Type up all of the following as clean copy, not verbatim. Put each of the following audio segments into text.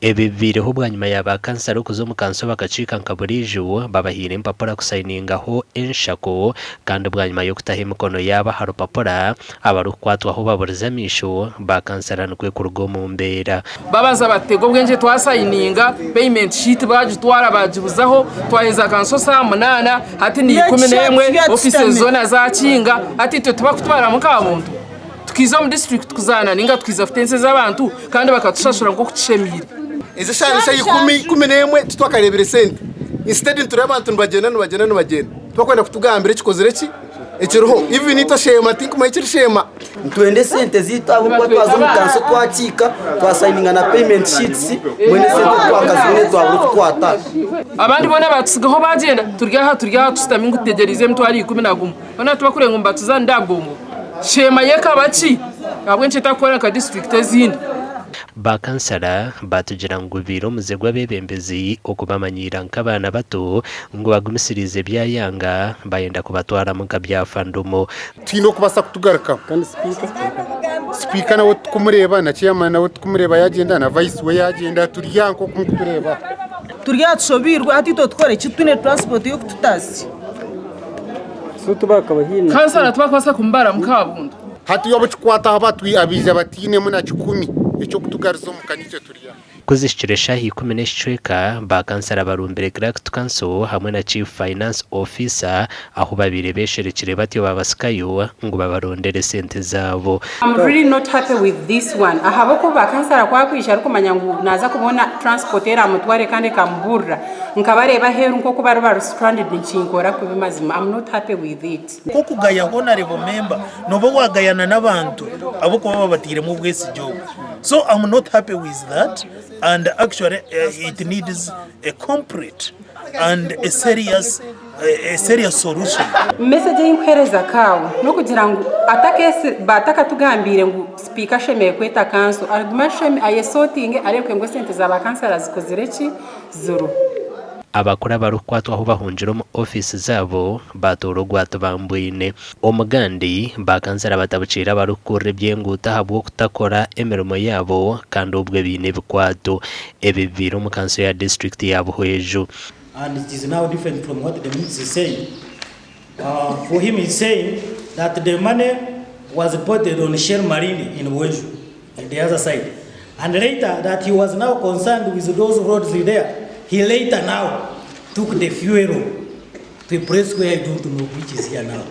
Ebi bibaireho bwanyima ya ba kansara okuza omu kanso bakakiika nka buriijo babahaire empapura kusayiningaho enshako kandi bwanyima y'okutaho emikono yaabo aha rupapura abarikukwatwaho baburize amaisho ba kansara nikwo kuruga omu mbeera. Babanza batutega obwengye twasayininga payment sheet bagitwara bagibuzaho twaheza kanso saaha munaana hati ni 11 offices zoona zakinga hati itwe tibakutwaramu nka muntu tukiiza omu district kuzaana ninga tukiiza kuta ensi ez'abantu kandi bakatushashura nk'oku kishemeire. Ezi eshaaha n'eshaaha ikumi, 11 titwakareebire sente. Instead nitureeba abantu nibagyenda nibagyenda nibagyenda. Tibakwenda kutugambira ekikozire ki? Ekiriho. Even itwe sheema tinkumanya ekiri sheema. Nitwenda esente zaitu ahabw'okuba twaza omu kanso twakiika twasayininga na payment sheets mbwenu esente twakazibona twabura oku twata. Abandi boona batutsigaho bagyenda turi aha turi aha tushutami ngu tutegyereize emitwaro 11 boona tibakureeba ngu nibatuzaanira aha bwongo. Sheema yo ekaba ki? Ahabw'enki etakukora nka disiturikiti ezindi? Ba kansara baatugira ngu gubaire omuze gw'abeebembezi okubamanyiira nk'abaana bato ngu bagumisiriize ebyayanga bayenda kubatwaramu nka byafandumu. Twine okubaasa kutugarukamu. Sipiika nawe tikumureeba na chairman nawe tikumureeba yagyenda na vice we yagyenda turi aha nk'oku murikutureeba aha. Turi aha tushobeirwe hati itwe tukore ki titwine transport y'okututaasya. Kansara tibakubaasa kumubaramu kabundu. Hati obu kikwataho abatwi abaija batainemu na kikumi eky'okutugaruza omuka naitwe turi aha. Ku zihikire eshaaha ikumi n'ekicweka, ba kansara barumbire Clerk to Council hamwe na Chief Finance Officer ahu babaire beesherekire batyo babasikayo ngu babarondere esente zaabo. I'm really not happy with this one ahabw'okuba kansara ku akwija arikumanya ngu naaza kubona transport eramutware kandi ekamubuurira nkabareeba aheeru nk'oku bari bari stranded nikinkora kubi mazima I'm not happy with it. Nk'okugaya Honarebo Member nooba waagayana n'abantu ahabw'okuba babatairemu obwesigye obwo. So am not happy with that and actually it needs a complete and a serious, a serious solution. Message ei nkuheereza kaawe n'okugira ngu batakatugambiire ngu sipiika ashemereire kweta kanso agume ayesotinge areebeke ngu esente za ba kansara zikozire ki? Ziriho. Abakuru abarikukwatwaho bahungire omu ofiisi zaabo baatoora ogwatubambwine. Omugandi, baakansara batabukiire abarikukurira eby'enguuto ahabw'okutakora emirimo yaabo kandi obwo baine ebikwato. Ebi bibaire omu kanso ya disiturikiti ya Buhweju. And it is now different from what the minister is saying. For him he is saying that the money was reported on Shell Marine in Buhweju, in the other side. And later that he was now concerned with those roads there, he later now took the fuel to a place where I don't know which is here now.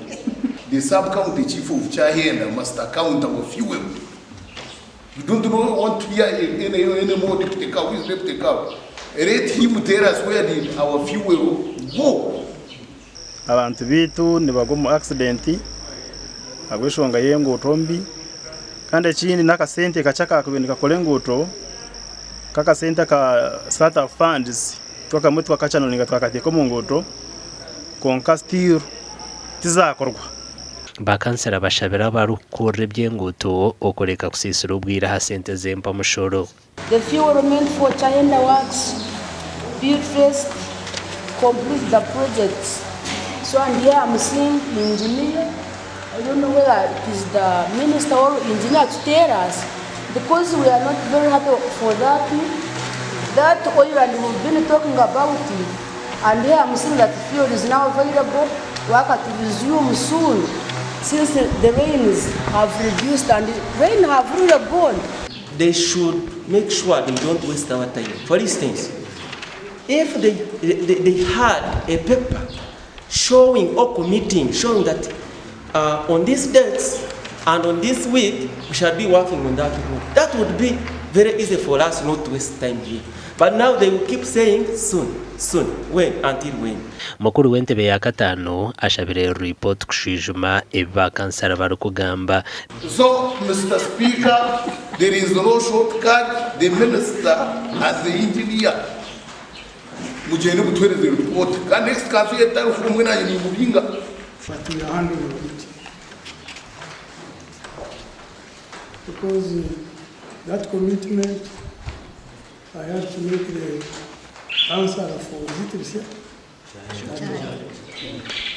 The sub-county chief of Kyahenda must account our fuel. We don't know, want to hear any, any more deputy cow. Who is deputy cow? Let him tell us where did our fuel go. Abantu baitu nibagwa omu accident ahabw'enshonga y'enguuto mbi kandi ekindi n'akasente kakye akakubaire nikakora enguuto k'akasente aka start up funds akamwe twakacanoringa twakateeka omu nguuto kwonka still tizakorwa. Ba kansara bashabire abarikukurira eby'enguuto okureka kusiisira obwire aha sente z'empamushoro. The fuel meant for Kyahenda works be traced complete the projects so and here I'm seeing engineer I don't know whether it is the minister or engineer to tell us because we are not very happy for that that oil and we've been talking about it and here I'm seeing that fuel is now available work to resume soon since the rains have reduced and rain have really gone. They should make sure they don't waste our time. For instance, if they, they, they had a paper showing or committing, showing that uh, on these dates and on this week, we shall be working on that road. That would be very easy for us not to waste time here. But now they will keep saying soon, soon, when, until when. Mukuru w'entebe ya kataano ashabire ripooti kushwijuma ebi ba kansara barikugamba. So Mister Speaker there is no short cut, the minister and the engineer mugyende mutuhereze report kandi next council etariho omwe nanye nimubinga. But we are handling it because that commitment I have to make the answer for is it Busia?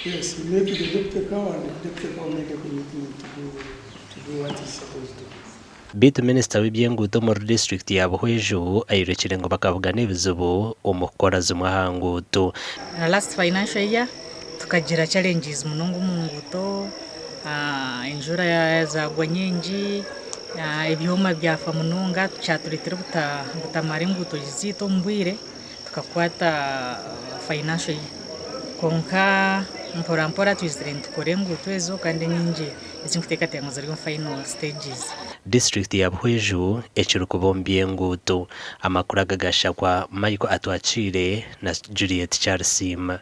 Yes, he make the deputy cow and the deputy cow make a commitment to do, to do what he's supposed to do. Beitu minisita w'eby'enguuto omuri disiturikiti ya Buhweju ayorekire ngu bakabugana ebizibu omu kukora zimwe aha nguuto. Last financial year tukagira challenges munonga omu nguuto, enjura zagwa nyingi, ebyoma byafa munonga kyatureetera obutamara enguuto zaitu omu bwire tukakwata financial year. Kwonka mpora mpora twizire nitukora enguuto ezo kandi enyingi ezinkuteekateeka ngu ziri omu final stages. Disiturikiti ya Buhweju ekirikuba omu by'enguuto. Amakuru aga gashakwa Michael Atwakiire na Juliet Kyarisiima.